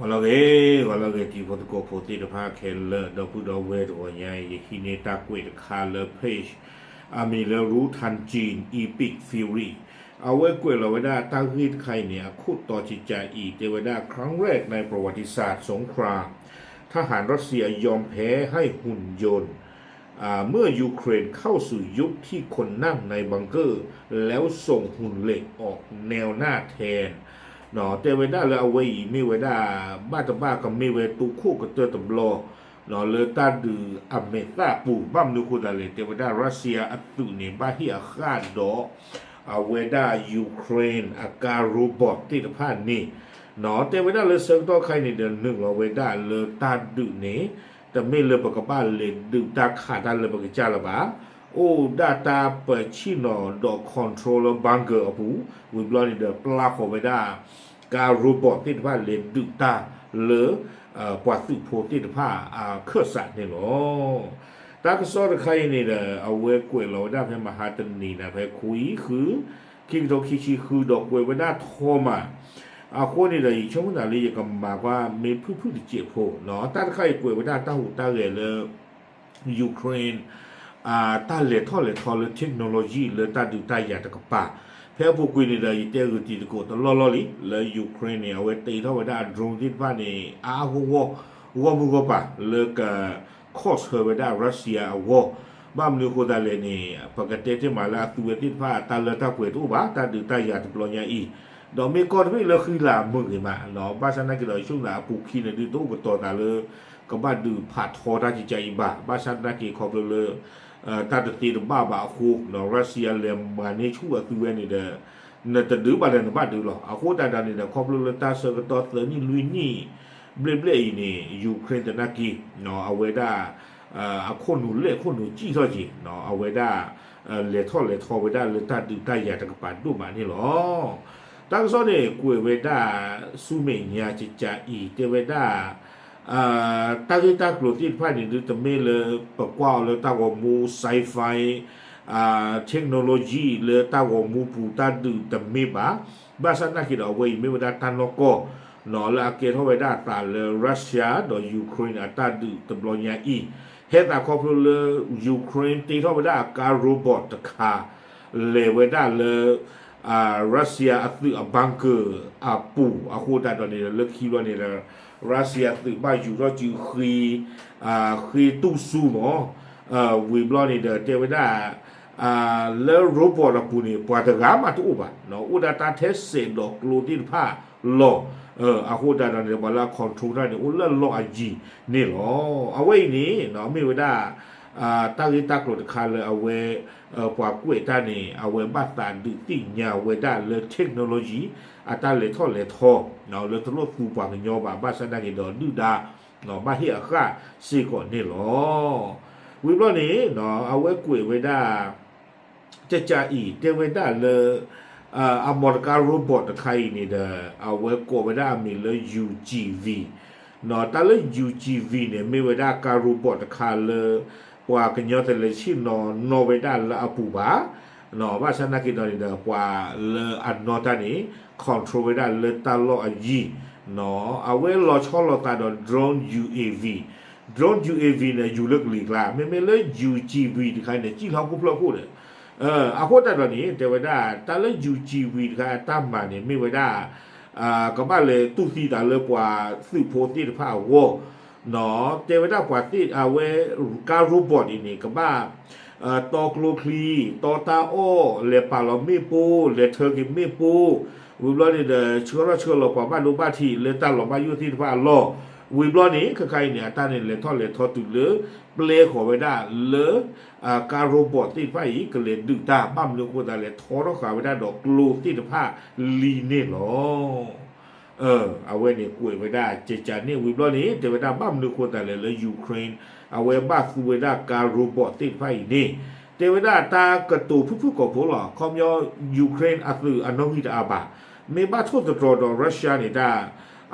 ဂီၤလၢအဂ့ၤ ဂီၤလၢအဂ့ၤ တံၤဖိသကိးဖိသ့ၣ်တဖၣ်ခဲလၢာ် ဒီပုၢ်ဒီဝဲၢ်တဂီၤညါအံၤ ယဟံးန့ၢ်တၢ်ကွဲးတခါလၢ page အမံၤလၢ Ruthanjin Epic Theory အဝဲကွဲးလီၤဝဲဒၣ်တၢ်ဂ့ၢ်တခါအံၤန့ၣ် အခိၣ်တီကကးအံၤ တဲဝဲဒၣ် ครั้งแรกในประวัติศาสตร์สงคราม ทหารรัสเซียยอมแพ้ให้ฮุนยนต์ เมื่อยูเครนเข้าสู่ยุคที่คนนั่งในบังเกอร์ แล้วส่งหุ่นเหล็กออกแนวหน้าแทน တဲဝဲဒၣ်လၢအဝဲအံၤ မ့ၢ်ဝဲဒၣ် ဘၣ်တဘၣ်ကမ့ၢ်ဝဲတိခိၣ်ကတၢၢ်တဘျီ လၢတၢ်ဒုးအမဲာ်သၣ်ပူၤ ဘၣ်မနုၤအဃိသတးလဲၣ် တဲဝဲဒၣ် Russia အသုးန့ၣ် ဘၣ်ဟ့ၣ်အဃၣ်ဒီး အဝဲဒၣ် Ukraine အကါ robot သ့ၣ်တဖၣ်န့ၣ် တဲဝဲဒၣ်လၢဆၢကတီၢ်ခါအံၤန့ၣ်ဒီး နုာ်လီၤဝဲဒၣ်လၢတၢ်ဒုးန့ၣ် တမ့ၢ်လၢပကဘၣ်လဲၤဒုးတၢ်ခးတၢ်လၢပကစၢ်လၢၤဘၣ်. အိၣ်ဒၣ်တၢ်ပဆ့ၣ်နီၤဒီး control လၢ bunker အပူၤ ဝံၤဘျီန့ၣ်ဒီး ပျၢ်ဃီၤဝဲဒၣ် ကါ robot သ့ၣ်တဖၣ်လဲၤဒုးတၢ်လၢ ပှၤသုးဖိသ့ၣ်တဖၣ်အခၢၣ်စးန့ၣ်လီၤ. တၢ်ကစီၣ်တခါအံၤန့ၣ်ဒီး အဝဲကွဲးလီၤဝဲဒၣ်ဖဲမဟါတနံၤန့ၣ် ဖဲခွံ ဃု ခံကထိခံဆံဃု ဒီးကွဲးဝဲဒၣ်ထီမး အဃိန့ၣ်ဒီး ယဆိကမိၣ်သးလၢယကမၤကွၢ်မ့ၢ်ဖုၣ်ဖုၣ်တစဲးဖိ တၢ်တခါအံၤကွဲးဝဲဒၣ်တၢ်ဟူးတၢ်ဂဲၤလၢ Ukraine တၢ်လဲၤထီၣ်လဲၤထီလၢ technology လၢတၢ်ဒုးတၢ်ယၤတကပၤ ဖဲအပူၤကွံာ်န့ၣ်ဒီး ယတဲဂုာ်တံၤသကိးတလီၢ်လီၢ်လံ လၢ Ukraine န့ၣ် အဝဲတ့ထီၣ်ဝဲဒၣ်အ drone သ့ၣ်တဖၣ်န့ၣ် အါအါဂီၢ်ဂီၢ် ဂီၢ်မုၢ်ဂီၢ်ပၤ လၢက cost ဆၢဝဲဒၣ် Russia အဂီၢ် ဘၣ်မနုၤအဃိသတးလဲၣ်န့ၣ် ပကတဲတ့ၢ်မးလၢအသုးဝဲသ့ၣ်တဖၣ် တၢ်လၢတၢ်ပှဲၤတအိၣ်ဘၣ် တၢ်ဒုးတၢ်ယၤတဘျီညါအံၤ ဒီးမ့ၢ်ကီၢ်တဘ့ၣ်လၢဃံလၤမုာ်ဂ့ၤမး ဘၣ်ဆၣ်သနာ်က့ဒီး ယဆိကမိၣ်သးအပူၤခံန့ၣ်ဒုးတအိၣ်ကတီၤသးလၢ ကဘၣ်ဒုးဖးထီတၢ်ကကးအံၤဘၣ် ဘၣ်ဆၣ်သနာ်က့ခီဖျိလၢ တၢ်တသ့တဘၣ်ဘၣ်အဃိ Russia လဲၤမၤန့ၢ်ဆူၣ်အသုးဝဲန့ၣ်ဒီး နတဒုးဘၣ်ဒီးနဘၣ်ဒုးလီၤ. အဃိသတးဒီးန့ၣ်ဒီး ခီဖျိလၢတၢ်ဆၢကတီၢ်သၢနံၣ်လွံၢ်နံၣ် ဘျဲၣ်ဘျဲၣ်အံၤန့ၣ် Ukraine သနာ်က့ အဝဲဒၣ် အခိၣ်နူာ်လဲၢ်အခိၣ်နူာ်စံၣ်ထီၣ်က့ၤ အဝဲဒၣ် လဲၤထီၣ်လဲၤထီဝဲဒၣ်လၢတၢ်ဒုးတၢ်ယၤတကပၤဒိၣ်မးန့ၣ်လီၤ. တၢ်ကစီၣ်န့ၣ် ကွဲးဝဲဒၣ်ဆူမဲာ်ညါကကးအံၤ တဲဝဲဒၣ် တၢ်ဂ့ၢ်တၢ်ကျိၤသ့ၣ်တဖၣ်န့ၣ်ဒုး တမ့ၢ်လၢပကွၢ်အီၤလၢတၢ်ဂီၤမူ sci-fi technology လၢတၢ်ဂီၤမူပူၤတၢ်ဒုးတမ့ၢ်ဘၣ်. ဘၣ်ဆၣ်သနာ်က့ဒီး အဝဲအံၤမ့ၢ်ဝဲဒၣ်တၢ်နီၢ်ကီၢ် လၢအကဲထီၣ်ဝဲဒၣ်အသးလၢ Russia ဒီး Ukraine အတၢ်ဒုးတဘျီညါအံၤ ဟဲသးခီဖျိလၢ Ukraine တ့ထီၣ်ဝဲဒၣ်အကါ robot တခါ လဲၤဝဲဒၣ်လၢ Russia အသုးအ bunker အပူၤ အဃိသတးဒီးန့ၣ်ဒီး လၢခံဘျီန့ၣ်ဒီး Russia သုးဘၣ်ယူၤထီၣ်စုဃ့ ဃ့တူၢ်ဆူမး ဝံၤဘျီန့ၣ်ဒီး တဲဝဲဒၣ် လၢ robot အပူၤန့ၣ် ပှၤတဂၤမးတအိၣ်ဘၣ်, အိၣ်ဒၣ်တၢ်ထဲစဲးဒီးကျိသ့ၣ်တဖၣ်လီၤ. အဃိသတးဒီးန့ၣ် ပှၤလၢအ control တၢ်န့ၣ် အိၣ်လၢလီၢ်အယံၤန့ၣ်လီၤ. အဝဲအံၤန့ၣ် မ့ၢ်ဝဲဒၣ် တၢ်ဂ့ၢ်တၢ်ကျိၤတခါလၢအဝဲ ပှၤကွဲးတၢ်န့ၣ် အဝဲဘၣ်သးဒုးသ့ၣ်ညါဝဲဒၣ်လၢ technology အတၢ်လဲၤထီၣ်လဲၤထီ လၢတလိၣ်သူပှၤကညီဘၣ်, ဘၣ်ဆၣ်သနာ်က့ဒီးဒုၣ်ဒါ ဘၣ်ဟ့ၣ်အဃၣ်စ့ၢ်ကီးန့ၣ်လီၤ. ဝံၤဘျီန့ၣ် အဝဲကွဲးဝဲဒၣ် ကကးအံၤ တဲဝဲဒၣ်လၢ အမီၢ်တကါ robot တခါအံၤန့ၣ်ဒီး အဝဲကိးဝဲဒၣ်အမံၤလၢ ယူကၠံၣ်ဝံၣ် တၢ်လၢ ယူကၠံၣ်ဝံၣ် န့ၣ် မ့ၢ်ဝဲဒၣ်ကါ robot တခါလၢ ပှၤကညီတလဲၤဆ့ၣ်နီၤနီၣ်ဝဲဒၣ်လၢအပူၤဘၣ်. ဘၣ်ဆၣ်သနာ်က့ဒီးန့ၣ်ဒီး ပှၤလၢအနီၣ်တၢ်န့ၣ် control ဝဲဒၣ်လၢတၢ်လီၢ်အယံၤ အဝဲလီၤဆီလိာ်သးဒီး drone UAV, drone UAV န့ၣ် ယူၤလၢကလံၤကျါ, မ့မ့ၢ်လၢ ယူကၠံၣ်ဝံၣ် တခါန့ၣ် စံၣ်လီၤဟီၣ်ခိၣ်ဖျၢၣ်ခိၣ်ဒီး အဃိသတးဒီးန့ၣ် တဲဝဲဒၣ် တၢ်လၢ ယူကၠံၣ်ဝံၣ် တခါအတၢ်မၤန့ၣ် မ့ၢ်ဝဲဒၣ် ကဘၣ်လဲၤတူၢ်သံသးလၢပှၤသုးဖိသ့ၣ်တဖၣ်အဂီၢ် တဲဝဲဒၣ်ပှၤသ့ၣ်အဝဲ ကါ robot အံၤန့ၣ် ကဘၣ် တီကျိချံ, တီတၢ်အီၣ်, လဲၤပာ်လီၤမ့ၣ်ပိၢ်, လဲၤထၢက့ၤမ့ၣ်ပိၢ်, ဝံၤဘျီန့ၣ်ဒီး ဆှၢထီၣ်ဆှၢလီၤပှၤဘၣ်ဒိဘၣ်ထံးလၢတၢ်လီၤဘၣ်ယိၣ်သ့ၣ်တဖၣ်အလီၢ်, ဝံၤဘျီန့ၣ် ခဲခါအံၤန့ၣ် အတၢ်န့ၣ်လဲၤထီၣ်လဲၤထီတုၤလၢ ပျဲဃီၤဝဲဒၣ်လၢ ကါ robot သ့ၣ်တဖၣ်အံၤ ကလဲၤဒုးတၢ် ဘၣ်မနုၤအဃိသတးလဲၣ် ထီထီၣ်ဃာ်ဝဲဒၣ်ဒီးကျိသ့ၣ်တဖၣ်လံန့ၣ်လီၤ. အဝဲန့ၣ်ကွဲးဝဲဒၣ်ကကးန့ၣ် ဝံၤဘျီန့ၣ် တဲဝဲဒၣ်ဘၣ်မနုၤအဃိသတးလဲၣ်လၢ Ukraine အဝဲဘၣ်သူဝဲဒၣ်ကါ robot သ့ၣ်တဖၣ်အံၤန့ၣ် တဲဝဲဒၣ်တၢ်ကတိၤဖုၣ်ဖုၣ်ကိာ်ဖိလီၤ. ခီပညီ Ukraine အသုးအနီၣ်ဂံၢ်တအါဘၣ်, မ့ၢ်ဘၣ်ထိၣ်သတြီၤဒီး Russia န့ၣ်တၢ်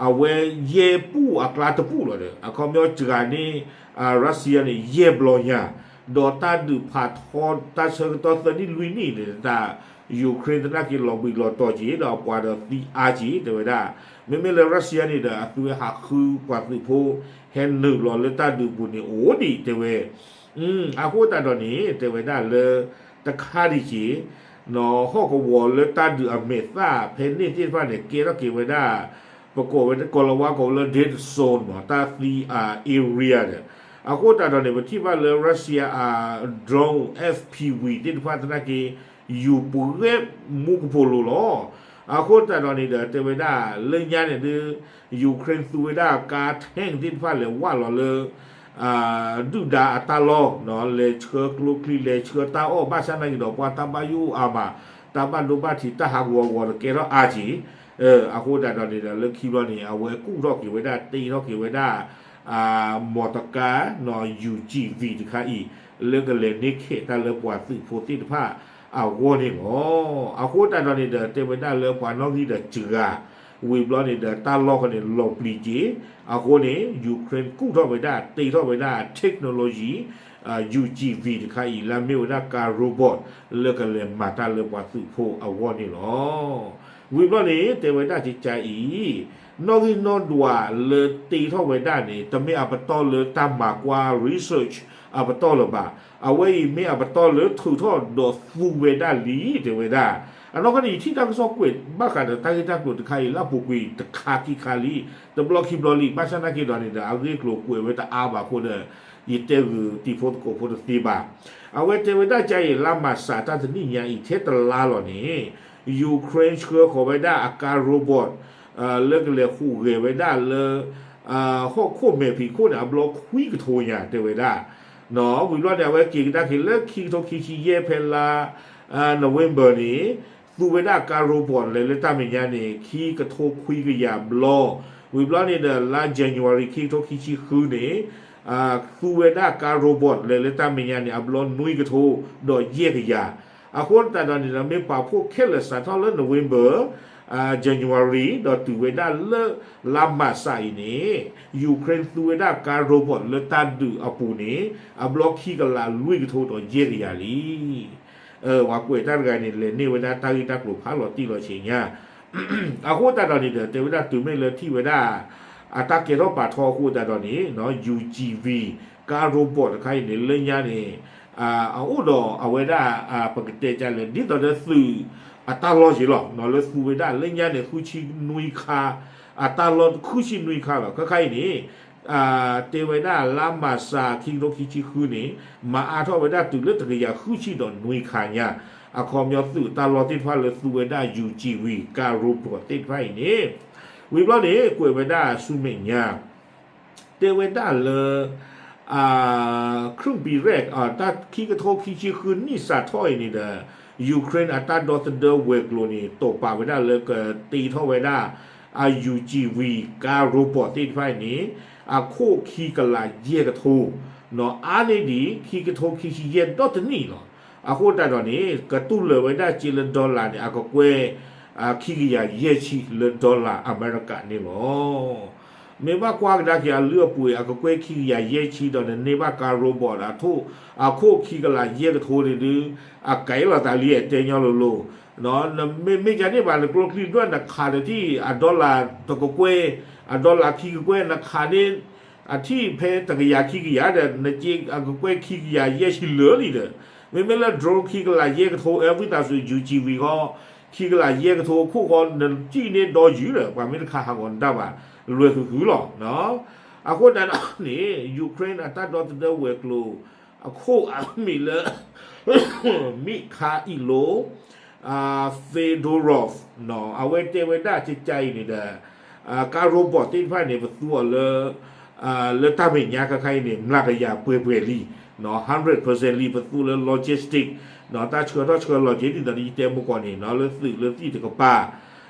အဝဲယဲၢ်ပူၢ်အကျါတပူၢ်လီၤဒီး အခီပညီစှၤန့ၢ် Russia န့ၣ် ယဲၢ်ဘျီညါ, ဒီးတၢ်ဒုးဖးထီ တၢ်ဆၢကတီၢ်သၢနံၣ်လွံၢ်နံၣ်န့ၣ် တၢ် Ukraine သနာ်က့လီၤဘှံးလီၤတီၤက့ၤ ဒီးအပှၤဒီးသံအါက့ၤ တဲဝဲဒၣ်. မ့မ့ၢ်လၢ Russia န့ၣ်ဒီး အသုဝဲဟးဃုပှၤသုးဖိ ဟဲနုာ်လီၤလၢတၢ်ဒုးအပူၤန့ၣ် အိၣ်ဒံး တဲဝဲ. အဃိသတးဒီးန့ၣ် တဲဝဲဒၣ်လၢ တခါဒံးက့ၤ ဟီၣ်ကဝီၤလၢတၢ်ဒုးအမဲာ်သၣ်ဖဲန့ၣ်သ့ၣ်တဖၣ်န့ၣ် ကဲထီၣ်က့ၤဝဲဒၣ် ပကိးဝဲ ကိးလီၤဝါကိးဝဲလၢ dead zone မ့ၢ် တၢ်သံ area ဒီး အဃိသတးဒီးန့ၣ် ပထံၣ်ဘၣ်လၢ Russia အ drone F P V သ့ၣ်တဖၣ်သနာ်က့ ယူၤပှဲၤမူကပိာ်လိၤလီၤ. အဃိသတးဒီးန့ၣ်ဒီး တဲဝဲဒၣ်လၢညါန့ၣ်ဒုး Ukraine သူဝဲဒၣ်ကါ tank သ့ၣ်တဖၣ်လဲၤဝၢ်လီၤလၢ ဒုၣ်ဒါအတၢ်လီၢ် လဲၤဆှၢကျိချံ လဲၤဆှၢတၢ်အီၣ် ဘၣ်ဆၣ်သနာ်က့ဒီး ပှၤတၢ်ဘၣ်ယိၣ်အါမး တၢ်ဘၣ်ဒိဘၣ်ထံး တၢ်ဟးဂီၤဂီၤဒီးကဲထီၣ်အါက့ၤ. အဃိသတးဒီးန့ၣ်ဒီး လၢခံဘျီန့ၣ် အဝဲကူၣ်ထီၣ်က့ၤဝဲဒၣ် တ့ထီၣ်က့ၤဝဲဒၣ် မီၢ်တကါ ယူၤကံၣ်ဝံၤတခါအံၤ လၢကလဲၤန့ၢ်ခဲးတၢ်လၢပှၤသုးဖိသ့ၣ်တဖၣ် အဂီၢ်န့ၣ်လီၤ. အဃိသတးဒီးန့ၣ်ဒီး တဲဝဲဒၣ်လၢပှၤနီၣ်ဂံၢ်ဒီးစှၤ ဝံၤဘျီန့ၣ်ဒီး တၢ်လီၢ်ဃီန့ၣ် လီၤပျံၤက့ၤ. အဃိန့ၣ် Ukraine ကူၣ်ထီၣ်ဝဲဒၣ် တ့ထီၣ်ဝဲဒၣ် technology ယူၤကံၣ်ဝံၤတခါအံၤ လၢမ့ၢ်ဝဲဒၣ်ကါ robot လၢကလဲၤမၤတၢ်လၢပှၤသုးဖိအဂီၢ်န့ၣ်လီၤ. ဝံၤဘျီန့ၣ် တဲဝဲဒၣ်ကကါအံၤ နီၣ်ဂံၢ်နီၣ်ဒွးလၢတ့ထီၣ်ဝဲဒၣ်န့ၣ် တမ့ၢ်အပတီၢ်လၢတၢ်မၤကွၢ် research အပတီၢ်လၢၤဘၣ်. အဝဲအံၤမ့ၢ်အပတီၢ်လၢထုးထီၣ်ဒီးသူဝဲဒၣ်လံ တဲဝဲဒၣ်. အနီၢ်ကီၢ်န့ၣ် ယထံၣ်တၢ်ကစီၣ်ကွဲးဘၣ်ဃးဒီးတၢ်ဂ့ၢ်တၢ်ကျိၤတခါအံၤ လၢအပူၤကွံာ်တခါခံခါလံ, တဘျီခံဘျီလံ, ဘၣ်ဆၣ်သနာ်က့ဒီးန့ၣ်ဒီး အဂ့ၢ်အကျိၤကွဲးဝဲတအါဘၣ်အဃိဒီး ယတဲဂုာ်တံၤဖိသကိးဖိတသ့ဘၣ်. အဝဲတဲဝဲဒၣ်ကါအံၤ လါမၢ်ၡးတၢ်တနံၣ်ညါအံၤ ထဲတလါလီၤန့ၣ် Ukraine ဆှၢဃီၤဝဲဒၣ်အကါ robot လၢကလဲၤဟူးဂဲၤဝဲဒၣ်လၢ ဟီၣ်ခိၣ်မဲာ်ဖံးခိၣ်န့ၣ် အဘျီခွံကထိညါ တဲဝဲဒၣ်. ဝံၤဘျီန့ၣ် အဝဲက့ၤကဒါက့ၤလၢခံကထိခံဆံယဲၢ် ဖဲလါ November န့ၣ် သူဝဲဒၣ်ကါ robot လဲၤလၢတၢ်မဲာ်ညါန့ၣ် ခံကထိခွံကယၤဘျီ. ဝံၤဘျီန့ၣ်ဒီး လါ January ခံကထိခံဆံဃုန့ၣ် သူဝဲဒၣ်ကါ robot လဲၤလၢတၢ်မဲာ်ညါန့ၣ် အဘျီနွံကထိဒီးယဲၢ်ကယၤ. အဃိသတးဒီးန့ၣ်ဒီး မ့ၢ်ပာ်ဖှိၣ်ခဲလၢာ်စးထီၣ်လၢ November, January ဒီးတုၤဝဲဒၣ်လၢလါမၢ်ၡးအံၤန့ၣ် Ukraine သူဝဲဒၣ်ကါ robot လၢတၢ်ဒုးအပူၤန့ၣ် အဘျီခံကလးလွံၢ်ကထိဒီးယဲၢ်ကယၤလံ. ပှၤကွဲးတၢ်တဂၤန့ၣ် လဲၤန့ၢ်ဝဲဒၣ်တၢ်ဂ့ၢ်တၢ်ကျိၤဖးလီၤတံၢ်လီၤဆဲးညါ. အဃိသတးဒီးန့ၣ်ဒီး တဲဝဲဒၣ်တုၤမ့ၢ်လၢထံၣ်ဝဲဒၣ် အတၢ်ကဲထီၣ်ပာ်ထီအဃိသတးဒီးန့ၣ် ယူၤကံၣ်ဝံၤ ကါ robot တခါအံၤန့ၣ် လၢညါန့ၣ် အအိၣ်ဒီးအဝဲဒၣ် ပကတဲကလဲၣ် ဒ်သိးဒီးသုးအတၢ်လီၢ်က့ၤလီၤ လၢသူဝဲဒၣ်လၢညါန့ၣ် ဃုဆံနွံခါ အတၢ်လီၢ်ဃုဆံနွံခါလီၤ. ခဲခါအံၤန့ၣ် တဲဝဲဒၣ်လါမၢ်ၡး ခံကထိခံဆံဃုန့ၣ် မၤအါထီၣ်ဝဲဒၣ်တုၤလၢတကယၤဃုဆံဒီးနွံခါညါ အခီပညီသုးတၢ်လီၢ်သ့ၣ်တဖၣ်လၢသူဝဲဒၣ် ယူၤကံၣ်ဝံၤ ကါ robot သ့ၣ်တဖၣ်အံၤန့ၣ် ဝံၤဘျီန့ၣ် ကွဲးဝဲဒၣ်ဆူမဲာ်ညါ တဲဝဲဒၣ်လၢ ခရုၣ်ဘံရဲၣ် တၢ်ခံကထိခံဆံဃုနံၣ်စးထီၣ်အံၤန့ၣ်ဒီး Ukraine အတၢ်ဒီသဒၢဝဲၤကျိၤန့ၣ် တိာ်ပာ်ဝဲဒၣ်လၢကတ့ထီၣ်ဝဲဒၣ် အယူၤကံၣ်ဝံၤ ကါ robot သ့ၣ်တဖၣ်အံၤန့ၣ် အခိၣ်ခံကလးယဲၢ်ကထိ အါန့ၢ်ဒံး ခံကထိခံဆံယဲၢ်ဒီတနံၣ်လီၤ. အဃိသတးဒီးန့ၣ် ကတူၢ်လၢာ်ဝဲဒၣ်စ့လၢ dollar န့ၣ် အကကွဲၢ် ခံကယၤယဲၢ်ဆံလၢ dollar အမဲရကၤန့ၣ်လီၤ. မ့ၢ်ဘၣ်ကွၢ်ကဒါက့ၤအလုၢ်အပှ့ၤ အကကွဲၢ်ခံကယၤယဲၢ်ဆံဒီး နန့ၢ်ဘၣ်ကါ robot အထိၣ် အခိၣ်ခံကလးယဲၢ်ကထိန့ၣ်ဒုး အကဲလီၤသးလံ တဲညီလိၤလိၤ မ့မ့ၢ်ကန့ၣ်ဘၣ် နကျိချံဒွဲၣ် နခးဒီးထံၣ်အ dollar တကကွဲၢ် အ dollar ခံကကွဲၢ် နခးန့ၣ် အထံၣ်ဖဲတကယၤခံကယၤဒီး နက့အကကွဲၢ်ခံကယၤယဲၢ်ဆံလၢာ်လံဒီး မ့မ့ၢ်လၢ drone ခံကလးယဲၢ်ကထိ အဲ ဝံသးစူၤ ယူၤကံၣ်ဝံၤဃီ ခံကလးယဲၢ်ကထိခိၣ်ဃီ နစံၣ်န့ၢ်ဒီယုၢ်ဒီး ပှၤမ့ၢ်တခးဟးဂီၤနတၢ်ဘၣ် လွဲၤဃုာ်ဃုာ်လီၤ. အဃိသတးဒီးန့ၣ် Ukraine အတၢ်ဒီသဒၢဝဲၤကျိၤ အခိၣ်အမံၤလၢ Mikhailo Fedorov အဝဲတဲဝဲဒၣ်ကကါအံၤန့ၣ်ဒီး ကါ robot သ့ၣ်တဖၣ်န့ၣ် ပသူအီၤလၢ လၢတၢ်မဲာ်ညါခဲခါအံၤန့ၣ် မျးကယၤပှဲၤပှဲၤလံ hundred percent လံ ပသူလၢ logistic တၢ်ဆှၢထီၣ်ဆှၢလီၤက့ၤ ဒ်သိးဒီးယတဲမုၢ်ကီၢ်န့ၣ် လၢသုးလၢသံၣ်တကပၤ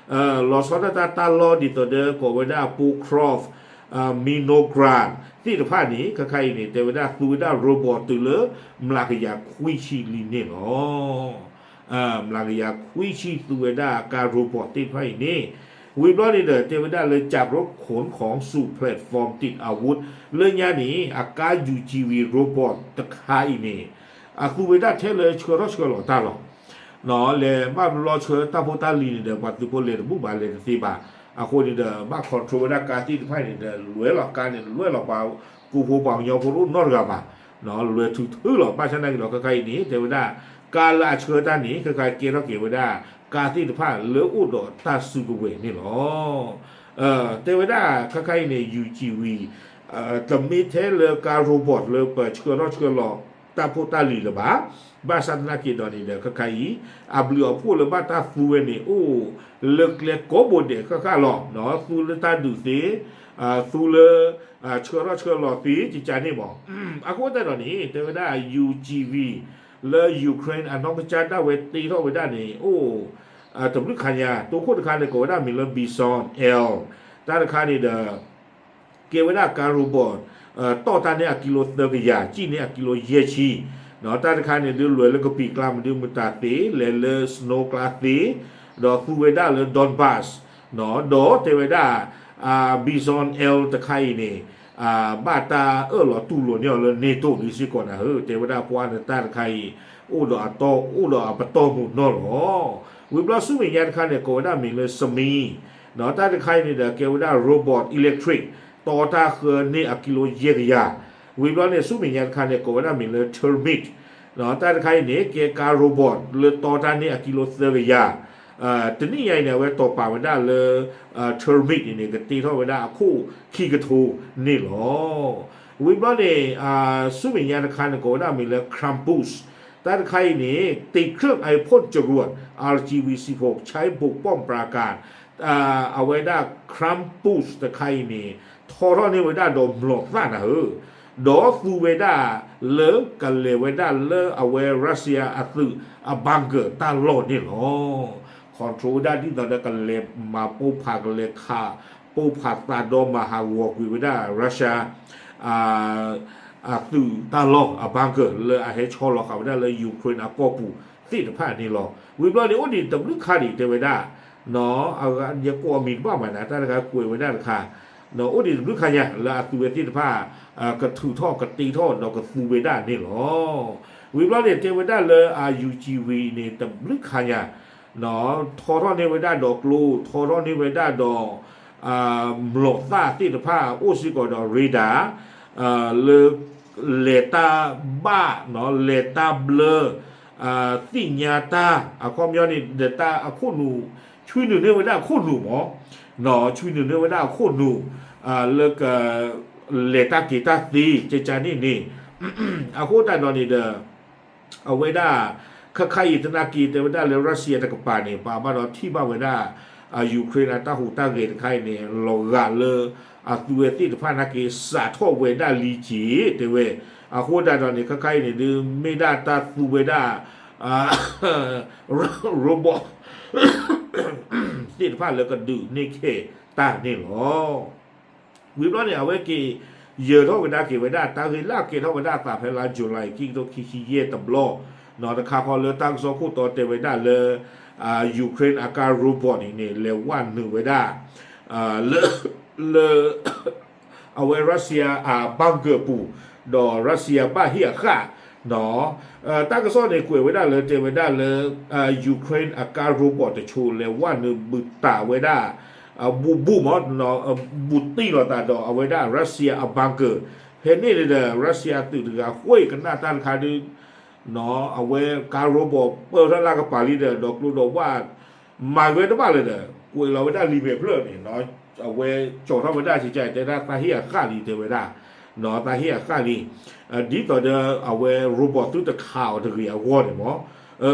လီၤဆီဒၣ်တၢ်တၢ်လီၢ်ဒ်သိးဒီးကိးဝဲဒၣ် Pokrovsk, Milnograd သ့ၣ်တဖၣ်န့ၣ် ခဲခါအံၤန့ၣ် တဲဝဲဒၣ်သူဝဲဒၣ် robot တုၤလၢ မျးကယၤခွံဆံလံန့ၣ်လီၤ. မျးကယၤခွံဆံသူဝဲဒၣ်ကါ robot သ့ၣ်တဖၣ်အံၤန့ၣ် ဝံၤဘျီန့ၣ်ဒီး တဲဝဲဒၣ်လၢ จากรถขนของสู่แพลตฟอร์มติดอาวุธ လၢညါန့ၣ် အကါယူၤကံၣ်ဝံၤ robot တခါအံၤန့ၣ် အသူဝဲဒၣ်ထဲလၢဆှၢထီၣ်ဆှၢလီၤတၢ်လီၤ. လဲၤဘၣ်ဘျီဆှၢတၢ်ဖိတၢ်လံၤန့ၣ်ဒီး ပှၤသုးဖိလဲၤတဘူၣ်ဘၣ် လဲၤတသ့ဘၣ်. အဃိန့ၣ်ဒီး ဘၣ် control ဝဲဒၣ်ကါသ့ၣ်တဖၣ်န့ၣ်ဒီး လဲၤလီၤကါန့ၣ် လဲၤလီၤပှၤကိးဖိပှၤကညီဖိတအိၣ်နီတဂၤဘၣ်. လဲၤထုးထုးလီၤ ဘၣ်ဆၣ်သနာ်က့ဒီး ခဲခါအံၤန့ၣ် တဲဝဲဒၣ် ကါလၢအဆှၢတၢ်န့ၣ် ခဲခါကဲထီၣ်က့ၤဝဲဒၣ် ကါသ့ၣ်တဖၣ်လၢအိၣ်ဒီးတၢ်စုကဝဲၤန့ၣ်လီၤ. တဲဝဲဒၣ် ခဲခါအံၤန့ၣ် ယူၢ်ကံၣ်ဝံၤ တမ့ၢ်ထဲလၢကါ robot လၢပဆှၢထီၣ်ဆှၢလီၤတၢ်ဖိတၢ်လံၤလၢၤဘၣ်. ဘၣ်ဆၣ်သနာ်က့ဒီးန့ၣ်ဒီး ခဲခါအံၤ အဘျုးအဖှိၣ်လၢဘၣ်တၢ်သူဝဲန့ၣ် အိၣ်လၢကျဲကိးဘိဒဲးဃၣ်ဃၣ်လီၤ. သူလၢတၢ်ဒုးသ့, သူလၢ ဆှၢထီၣ်ဆှၢလီၤသ့ ကကန့ၣ်မး. အဃိသတးဒီးန့ၣ် တဲဝဲဒၣ် ယူၢ်ကံၣ်ဝံၤ လၢ Ukraine အနီၢ်ကစၢ်ဒၣ်ဝဲတ့ထီၣ်ဝဲဒၣ်န့ၣ် အိၣ် တဘျုးခါညါ တိခိၣ်တခါန့ၣ် ကိးဝဲဒၣ်မ့ၢ်လၢ Bison L တၢ်တခါန့ၣ်ဒီး ကဲဝဲဒၣ်ကါ robot တီၢ်တၢ်န့ၢ်အကံလိသၢကယၤ ကံၣ်န့ၢ်အကံလိယဲၢ်ဆံ, တၢ်တခါန့ၣ်ဒုး လဲၤလၢကပံာ်ကျါမနုၤမတၤသ့ လဲၤလၢ snow ကျါသ့, ဒီးသူဝဲဒၣ်လၢ Donbas ဒီးတဲဝဲဒၣ် Bison L တခါအံၤန့ၣ် ဘၣ်တၢ်အၢၣ်လီၤတူၢ်လိာ်န့ၢ်အီၤလၢ NATO ဒ်စ့ၢ်ကီးနၤဧၢ, တဲဝဲဒၣ်ပှၤန့ၣ်တၢ်တခါအံၤ အိၣ်ဒီးအတီ အိၣ်ဒီးအပတီၢ်မုၢ်နီၢ်လီၤ. ဝံၤဘျီဆူမဲာ်ညါတခါန့ၣ် ကိးဝဲဒၣ်မ့ၢ်လၢ Sami တၢ်တခါအံၤန့ၣ်ဒီး ကဲဝဲဒၣ် robot electric တီတၢ်ဃၢန့ၢ်အကံလိယဲၢ်ကယၤ, ဝံၤဘျီန့ၣ် ဆူမဲာ်ညါတခါန့ၣ် ကိးဝဲဒၣ်မ့ၢ်လၢ Termit တၢ်တခါအံၤန့ၣ် ကဲကါ robot လၢတီတၢ်န့ၢ်အကံလိသၢကယၤ, တနံၣ်ညါအံၤန့ၣ် အဝဲတီၢ်ပာ်ဝဲဒၣ်လၢ Termit န့ၣ်န့ၣ် ကတ့ထီၣ်ဝဲဒၣ်အခိၣ်ခံကထိန့ၣ်လီၤ. ဝံၤဘျီန့ၣ် ဆူမဲာ်ညါတခါန့ၣ် ကိးဝဲဒၣ်မ့ၢ်လၢ Krampus တၢ်တခါအံၤန့ၣ် ติดเครื่องไอพ่นจรวด อาร์จีวีสิบหก ใช้บุกป้อมปราการ အဝဲဒၣ် Krampus တခါအံၤန့ၣ် ထီထီၣ်န့ၢ်ဝဲဒၣ်ဒီးမျိာ်သၣ်နၤဧၢ, ဒီးသူဝဲဒၣ်လၢကလဲၤဝဲဒၣ်လၢအဝဲ Russia အသုးအ bunker တၢ်လီၢ်န့ၣ်လီၤ. control ဝဲဒၣ်ဒ်သိးဒီးကလဲၤမၤပိၢ်ဖး ကလဲၤခးပိၢ်ဖးသးဒီးမၤဟးဂီၤကွံာ်ဝဲဒၣ် Russia အသုးတၢ်လီၢ်အ bunker လၢအဟဲဆီလီၤဃာ်ဝဲဒၣ်လၢ Ukraine အကီၢ်ပူၤသ့ၣ်တဖၣ်န့ၣ်လီၤ. ဝံၤဘျီန့ၣ် အိၣ်ဒံးတဘျုးခါဒံးတဲဝဲဒၣ် ယကိးအမံၤတဘၣ်မးနၤ တၢ်တခါကွဲးဝဲဒၣ်တခါ, အိၣ်ဒံးတဘျုးခါညါ လၢအသုးဝဲသ့ၣ်တဖၣ် ကထုးထီၣ်ကတ့ထီၣ်ဒီးကသူဝဲဒၣ်န့ၣ်လီၤ. ဝံၤဘျီန့ၣ် တဲဝဲဒၣ်လၢအ ယူၢ်ကံၣ်ဝံၤ န့ၣ် တဘျုးခါညါ ထီထီၣ်န့ၢ်ဝဲဒၣ်ဒီးကျိ ထီထီၣ်န့ၢ်ဝဲဒၣ်ဒီး မျိာ်သၣ်သ့ၣ်တဖၣ် အိၣ်စ့ၢ်ကီးဒီး radar လၢ လဲၤတၢ်ဘၣ် လဲၤတၢ်ဘျၢ သ့ၣ်ညါတၢ် အခီပညီန့ၣ် ဒီးတၢ်အခိၣ်နူာ် ဆွံနုာ်န့ၢ်ဝဲဒၣ်အခိၣ်နူာ်မး, ဆွံနုာ်န့ၢ်ဝဲဒၣ်အခိၣ်နူာ် လၢက လဲၤတၢ်က့ၤတၢ်သ့ ကကန့ၣ်န့ၣ် အဃိသတးဒီးန့ၣ်ဒီး အဝဲဒၣ် ခဲခါအံၤသနာ်က့ တဲဝဲဒၣ်လၢ Russia တကပၤန့ၣ် ပာ်ဘၣ်ဒီးထံၣ်ဘၣ်ဝဲဒၣ် Ukraine အတၢ်ဟူးတၢ်ဂဲၤတခါအံၤန့ၣ် လီၤဂာ်လၢ အသုးဝဲသ့ၣ်တဖၣ်နာ်က့ စးထီၣ်ဝဲဒၣ်လံက့ၤ တဲဝဲ. အဃိသတးဒီးန့ၣ် ခဲခါအံၤန့ၣ်ဒုး မ့ၢ်ဒၣ်တၢ်သူဝဲဒၣ် robot သ့ၣ်တဖၣ်လၢကဒုးန့ၢ်ခဲတၢ်န့ၣ်လီၤ. ဝံၤဘျီန့ၣ် အဝဲက့ၤ ယၢၤထီၣ်ဝဲဒၣ်က့ၤဝဲဒၣ် တၢ်ဂ့ၢ်လၢကဲထီၣ်ဝဲဒၣ်အသးဖဲလါ July ခံကထိခံဆံယဲၢ်တဘျီ တခါဃီလၢတၢ်ကစီၣ်ခိၣ်တီတဲဝဲဒၣ်လၢ Ukraine အကါ robot န့ၣ်န့ၣ် လဲၤဝဲနုာ်ဝဲဒၣ် လၢ လၢ အဝဲ Russia အ bunker ပူၤ ဒီး Russia ဘၣ်ဟ့ၣ်အဃၣ် တၢ်ကစီၣ်န့ၣ်ကွဲးဝဲဒၣ်လၢတဲဝဲဒၣ်လၢ Ukraine အကါ robot တဆိ လဲၤဝဲနုာ်ဘုၣ်တၢ်ဝဲဒၣ် ဘူးဘူးမး ဘူးတံၢ်လိာ်သးဒီးအဝဲဒၣ် Russia အ bunker ဖဲန့ၣ်န့ၣ်ဒီး Russia သုးတဂၤဃ့ကနၣ်တၢ်တခါဒုး အဝဲကါ robot ပၢၢ်ထီၣ်လၢကပၤလံဒီး ဒီးကျိဒီးဝၣ် မၤဝဲတဘၣ်လၢၤဒီး ကွဲးလီၤဝဲဒၣ်လံာ်မဲာ်ဖျၢၣ်န့ၣ် အဝဲကၠီၤထီၣ်ဝဲဒၣ်ဆံးကါအံၤ တဲဒၣ်သးဟ့ၣ်အဃၣ်လံ တဲဝဲဒၣ် သးဟ့ၣ်အဃၣ်လံ ဒ်သိးဒီးအဝဲ robot သုတခးအီၤတဂ့ၤအဂီၢ်န့ၣ်မး.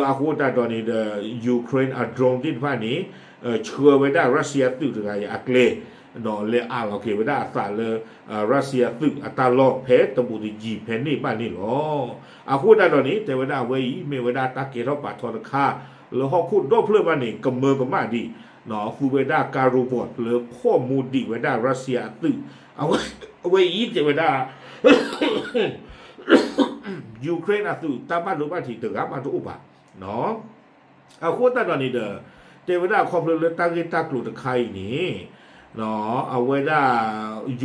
အဃိသတးဒီးန့ၣ်ဒီး Ukraine အ drone သ့ၣ်တဖၣ်န့ၣ် ဆှၢဝဲဒၣ် Russia သုးတဂၤအံၤအကျဲ ဒီးလဲၤအးလီၤက့ၤဝဲဒၣ်အသးလၢ Russia သုးအတၢ်လီၢ်ဖဲတဘူးတယံၤဖဲန့ၣ်ဘၣ်န့ၣ်လီၤ. အဃိသတးဒီးန့ၣ် တဲဝဲဒၣ်အဝဲအံၤ မ့ၢ်ဝဲဒၣ်တၢ်ကဲထီၣ်ပာ်ထီတခါ လၢဟီၣ်ခိၣ်ဒီဖျၢၣ်ဘၣ်န့ၣ် ကမၢကမၣ်ဒံး သူဝဲဒၣ်ကါ robot လၢဖီၣ်မူဒံးဝဲဒၣ် Russia အသုး အဝဲအံၤတဲဝဲဒၣ် Ukraine အသုးတၢ်ဘၣ်ဒိဘၣ်ထံးတဂၤမးတအိၣ်ဘၣ်. အဃိသတးဒီးန့ၣ်ဒီး တဲဝဲဒၣ်ခီဖျိလၢတၢ်ဂ့ၢ်တၢ်ကျိၤတခါအံၤန့ၣ် အဝဲဒၣ်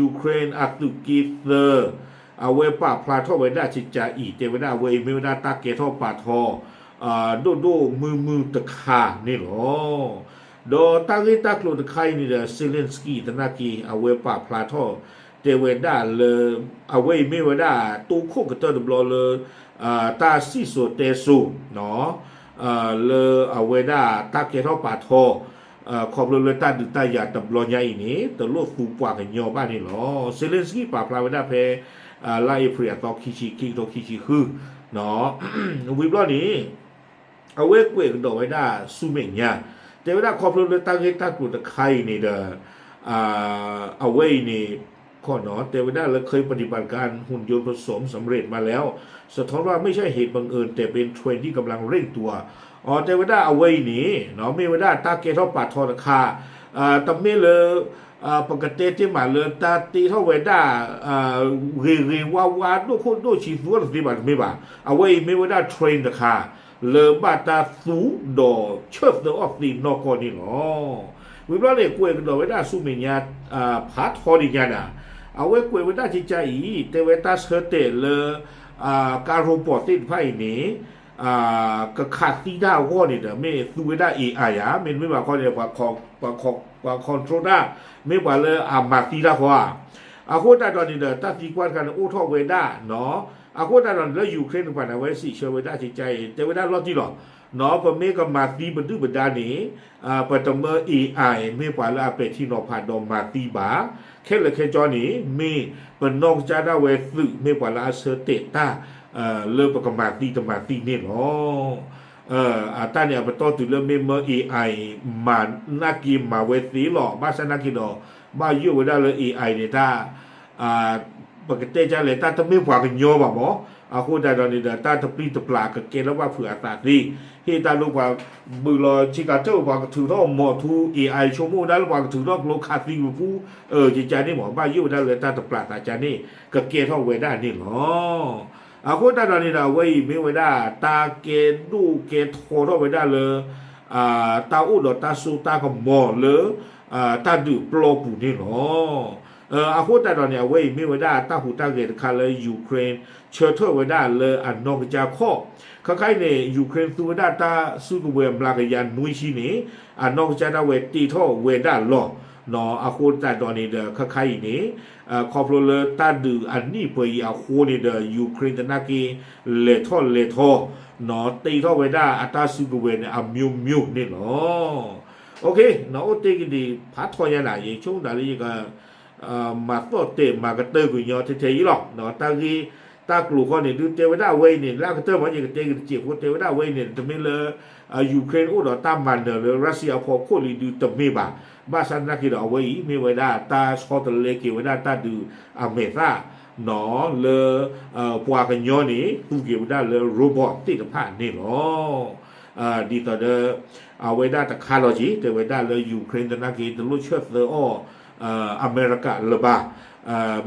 Ukraine အသုးက့သၢ အဝဲပာ်ဖျါထီၣ်ဝဲဒၣ်ဆံးကါအံၤ တဲဝဲဒၣ်အဝဲအံၤမ့ၢ်ဝဲဒၣ်တၢ်ကဲထီၣ်ပာ်ထီ ဒိၣ်ဒိၣ်မုၢ်မုၢ်တခါန့ၣ်လီၤ. ဒီးတၢ်ဂ့ၢ်တၢ်ကျိၤတခါအံၤန့ၣ်ဒီး Zelensky သနာ်က့ အဝဲပာ်ဖျါထီၣ် တဲဝဲဒၣ်လၢ အဝဲအံၤမ့ၢ်ဝဲဒၣ် တိခိၣ်ကတၢၢ်တဘျီလၢ တၢ်စံၣ်စိၤတဲစိၤ လၢအဝဲဒၣ်တၢ်ကဲထီၣ်ပာ်ထီ ခီဖျိလၢတၢ်ဒုးတၢ်ယၤတဘျီညါအံၤန့ၣ် တလိၣ်သူပှၤကညီဘၣ်န့ၣ်လီၤ. Zelensky ပာ်ဖျါဝဲဒၣ်ဖဲ လါအ့ဖြ့ၣ်အသီခံဆံခံ ခံကထိခံဆံဃု ဝံၤဘျီန့ၣ် အဝဲကွဲးကဒီးဝဲဒၣ်ဆူမဲာ်ညါ တဲဝဲဒၣ်ခီဖျိလၢတၢ်ဂ့ၢ်တၢ်ကျိၤတခါအံၤန့ၣ်ဒီး အဝဲအံၤန့ၣ် တဲဝဲဒၣ်လၢ เคยปฏิบัติการหุ่นยนต์ผสมสำเร็จมาแล้ว สะท้อนว่าไม่ใช่เหตุบังเอิญ แต่เป็นเทรนด์ที่กำลังเร่งตัว တဲဝဲဒၣ်အဝဲအံၤန့ၣ် မ့ၢ်ဝဲဒၣ်တၢ်ကဲထီၣ်ပာ်ထီတခါ တမ့ၢ်လၢ ပကတဲတ့ၢ်မးလၢတၢ်တ့ထီၣ်ဝဲဒၣ် ဂ့ၤဂ့ၤဝါဝါ ဒိၣ်ခိၣ်ဒိၣ်ဆံးသူအီၤတသ့ဘၣ် တမ့ၢ်ဘၣ်. အဝဲအံၤမ့ၢ်ဝဲဒၣ် train တခါ လၢဘၣ်တၢ်သူဒီးဆၢၣ်သၢအီၣ်သ့နီၢ်ကီၢ်န့ၣ်လီၤ. ဝံၤဘျီန့ၣ် ကွဲးကဒီးဝဲဒၣ်ဆူမဲာ်ညါ ဖးထီဒံးညါနၤ အဝဲကွဲးဝဲဒၣ်ကကါအံၤ တဲဝဲတၢ်ဆၢတဲာ်လၢ ကါ robot သ့ၣ်တဖၣ်အံၤန့ၣ် ကခးသံတၢ်အဂီၢ်န့ၣ်ဒီး မ့ၢ်သူဝဲဒၣ် AI ဧါ, မ့တမ့ၢ်ဘၣ်ခီန့ၣ် ပှၤ control တၢ် မ့ၢ်ပှၤလၢအမၤသံတၢ်ဃီဧါ. အဃိသတးဒီးန့ၣ်ဒီး တၢ်သံကွၢ်တခါန့ၣ် အိၣ်ထီၣ်ဝဲဒၣ်နီၤ. အဃိသတးဒီးန့ၣ် လၢ Ukraine တဖၣ်န့ၣ် အဝဲစံးဆၢဝဲဒၣ်ကကါအံၤ တဲဝဲဒၣ်လီၤတံၢ်လီၤ. နီၤ ပမ့ၢ်ကမၤသံပဒုၣ်ပဒါန့ၣ် ပတမၢ AI မ့ၢ်ပှၤလၢအပဲာ်ထံနီၤဖးဒီးမၤသံဘၣ်. ခဲလၢာ်ခဲဆ့န့ၣ် မ့ၢ်ပနီၢ်ကစၢ်ဒၣ်ဝဲသုး မ့ၢ်ပှၤလၢအဆၢတဲာ်တၢ် လၢပကမၤသံတမၤသံန့ၣ်လီၤ. အတၢ်န့ၣ် အပတီၢ်တုၤလၢမ့ၢ်မၢ AI မၤနာ်က့မၤဝဲသ့လီၤ. ဘၣ်ဆၣ်နာ်က့ဒီး ဘၣ်ယိၣ်ဝဲဒၣ်လၢ AI န့ၣ် တၢ် ပကတဲဒ်လဲၣ် တၢ်တမ့ၢ်ပှၤကညီဘၣ်မး. အဃိသတးဒီးန့ၣ်ဒီး တၢ်တပျံၤတပျၢ်ကကဲထီၣ်ဘၣ်ဖုးအသးသ့, ဟ့ၣ်တၢ်လၢပှၤဘုးလီၤဆ့ကၤထၢၣ် ပှၤကထုးထီၣ်မီၤထူ AI ဆိကမိၣ်ဝဲဒၣ်လၢပှၤကထုးထီၣ်ကျိခးသံဝံၤပူၤ ကကါန့ၣ်မး ဘၣ်ယိၣ်ဝဲဒၣ်လၢတၢ်တပျၢ်သးကါန့ၣ် ကကဲထီၣ်ဝဲဒၣ်န့ၣ်လီၤ. အဃိသတးဒီးန့ၣ်ဒီး အဝဲအံၤမ့ၢ်ဝဲဒၣ် တၢ်ကဲဒိၣ်ကဲထီထီၣ်ဝဲဒၣ်လၢ တၢ်အိၣ်ဒီးတၢ်စိတၢ်ကမီၤလၢ တၢ်ဒုးပျီပူၤန့ၣ်လီၤ. အဃိသတးဒီးန့ၣ် အဝဲအံၤမ့ၢ်ဝဲဒၣ်တၢ်ဟူးတၢ်ဂဲၤတခါလၢ Ukraine ဆၢထၢၣ်ဝဲဒၣ်လၢအနီၢ်ကစၢ်ခီၣ်, ခဲခါအံၤန့ၣ် Ukraine သူဝဲဒၣ်တၢ်စုကဝဲၤမျးကယၤနွံဆံန့ၣ် အနီၢ်ကစၢ်ဒၣ်ဝဲတ့ထီၣ်ဝဲဒၣ်လီၤ. အဃိသတးဒီးန့ၣ်ဒီး ခဲခါအံၤန့ၣ် ခီဖျိလၢတၢ်ဒုးအနံၣ်ပှဲၤအံၤအဃိန့ၣ်ဒီး Ukraine သနာ်က့ လဲၤထီၣ်လဲၤထီ တ့ထီၣ်ဝဲဒၣ်အတၢ်စုကဝဲၤန့ၣ် အမျိုးမျိုးန့ၣ်လီၤ. အိၣ်တ့ၢ်ကဒံးဖးထီညါနၤ ယဆိကမိၣ်ဒၣ်လၢယက မၤသီၣ်တဲာ်မၤကတၢၢ်ကွံာ်ညီထဲထဲအံၤလီၤ. တၢ်ဂ့ၢ်တၢ်ကျိၤဃီန့ၣ် ဒုးတဲဝဲဒၣ်အဝဲအံၤန့ၣ် လၢအကတၢၢ်မ့ၢ် ယကတဲက့ၤတစဲးဖိ တဲဝဲဒၣ်အဝဲအံၤန့ၣ် တမ့ၢ်လၢ Ukraine အိၣ်ဒီးတၢ်မၤနၢၤလၢ Russia အဖီခိၣ်လံဒုးတမ့ၢ်ဘၣ်. ဘၣ်ဆၣ်သနာ်က့ဒီး အဝဲအံၤမ့ၢ်ဝဲဒၣ်တၢ်ဆီတလဲက့ၤဝဲဒၣ်တၢ်ဒုးအမဲာ်သၣ် လၢ ပှၤကညီန့ၣ် သူက့ၤဝဲဒၣ်လၢ robot သ့ၣ်တဖၣ်န့ၣ်လီၤ. ဒ်သိးဒီး အဝဲဒၣ်တခါလီၤက့ၤ တဲဝဲဒၣ်လၢ Ukraine သနာ်က့ တလိၣ်ဆၢၣ်သၢအီၣ် အမဲရကၤလၢၤဘၣ်.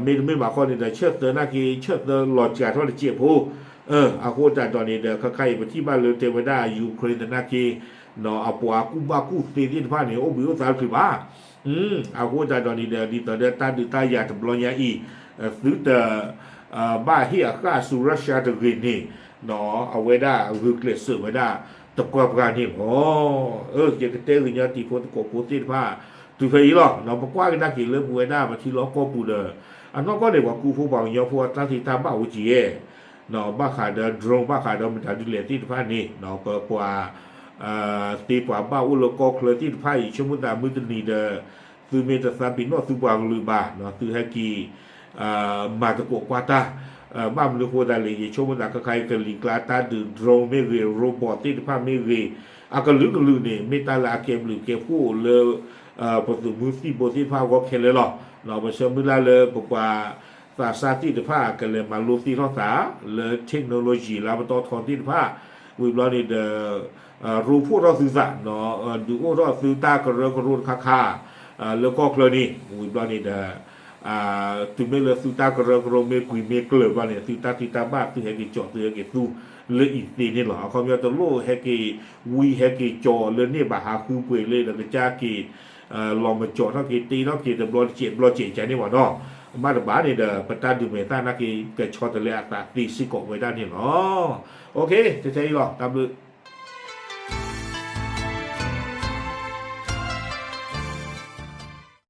မ့တမ့ၢ်ဘၣ်ခီန့ၣ်ဒီး ဆၢၣ်သၢနာ်က့ ဆၢၣ်သၢလီၤစှၤထီၣ်တစဲးဖိ. အဃိသတးဒီးန့ၣ်ဒီး ခဲခါအံၤ ပထံၣ်ဘၣ်လၢတဲဝဲဒၣ် Ukraine သနာ်က့ အပှၤကူၣ်ဘၣ်ကူၣ်သ့သ့ၣ်တဖၣ်န့ၣ် အိၣ်ဘှံးအိၣ်သါတချုးဘၣ်. အဃိသတးဒီးန့ၣ်ဒီး ဒ်သိးဒီးတၢ်ဒုးတၢ်ယၤတဘျီညါအံၤ သုတ ဘၣ်ဟ့ၣ်အဃၣ်ဆူ Russia တဂ့ၤန့ၣ် အဝဲဒၣ်ဂုာ်ကျဲးစၢးဝဲဒၣ်တပှၢ်ပှၢ်န့ၣ်လီၤ. ယကတဲဂ့ၤညီတံၤဖိသကိးဖိသ့ၣ်တဖၣ် တုၤဖဲအံၤလီၤ. ပကွၢ်ကဒါက့ၤလၢပဝဲဒၣ်ပထံလီၢ်ကီၢ်ပူၤဒီး အနီၢ်ကီၢ်န့ၣ် ပှၤကူဖိပှၤကညီဖိအတၢ်သ့တၢ်ဘၣ်အိၣ်ကံဧဲ ဘၣ်ဃးဒီး drone ဘၣ်ဃးဒီးမတၤဒ်လဲၣ်သ့ၣ်တဖၣ်န့ၣ် ပပှၤ သ့ပှၤဘၣ်အိၣ်လၢကီၢ်ချၢသ့ၣ်တဖၣ်အံၤ ဆိကမိၣ်သးမုၢ်တနံၤဒီး သုမ့ၢ်တသးပ့ၤနီၣ်သုပှၤကလုာ်ဘၣ် သုဟဲက့ၤ မၤသကိးကွၢ်တၢ် ဘၣ်မနုၤဃိသတးလဲၣ် ယဆိကမိၣ်သးခဲခါအံၤ ကလံၤကျါတၢ်ဒုး drone မ့ၢ်ဂ့ၤ robot သ့ၣ်တဖၣ်မ့ၢ်ဂ့ၤ အကလုာ်ကလုာ်န့ၣ် မ့ၢ်တၢ်လၢအကဲဘျုးကဲဖှိၣ်လၢ ပသုးမုၢ်သံၣ်ဘိသ့ၣ်တဖၣ်အဂီၢ်ခဲလၢာ်လီၤ. ပဆၢမုၢ်လၢ်လၢပပှၤသးစၢ်သ့ၣ်တဖၣ် ကလဲၤမၤလိသ့ထီၣ်သးလၢ technology လၢပတီၢ်ထီသ့ၣ်တဖၣ် ဝံၤဘျီန့ၣ်ဒီး ရိဖှိၣ်ထီၣ်သုသး ဒုးအိၣ်ထီၣ်သုတၢ်ကရၢကရိတခါခါ လၢကီၢ်ချၢန့ၣ် ဝံၤဘျီန့ၣ်ဒီး တုၤမ့ၢ်လၢသုတၢ်ကရၢကရိမ့ၢ်ကွံာ်မ့ၢ်ကျၢၤဘျီန့ၣ် သုတၢ်သ့တၢ်ဘၣ် သုဟဲက့ၤကၠီၤ သုဟဲက့ၤသူလၢအံၤသ့န့ၣ်လီၤ. အခီပညီတလိၣ်ဟဲက့ၤဝံဟဲက့ၤကၠီၤလၢန့ၣ်ဘၣ် ဟးဃုပှဲၤလၢဒီးကစၢ်က့ၤ လီၤမၠီၤထီၣ်က့ၤ တ့ထီၣ်က့ၤတဘျီတစဲးဘျီစဲးကန့ၣ်ဘၣ်နီၤ. ဘၣ်တဘၣ်န့ၣ်ဒီး ပတၢ်ဒုးမဲာ်သၣ်နာ်က့ ကဆီတလဲအသးသ့စ့ၢ်ကီးဝဲဒၣ်န့ၣ်လီၤ. အိၣ်ခ့ ထဲထဲအံၤလီၤ တၢ်ဘျုး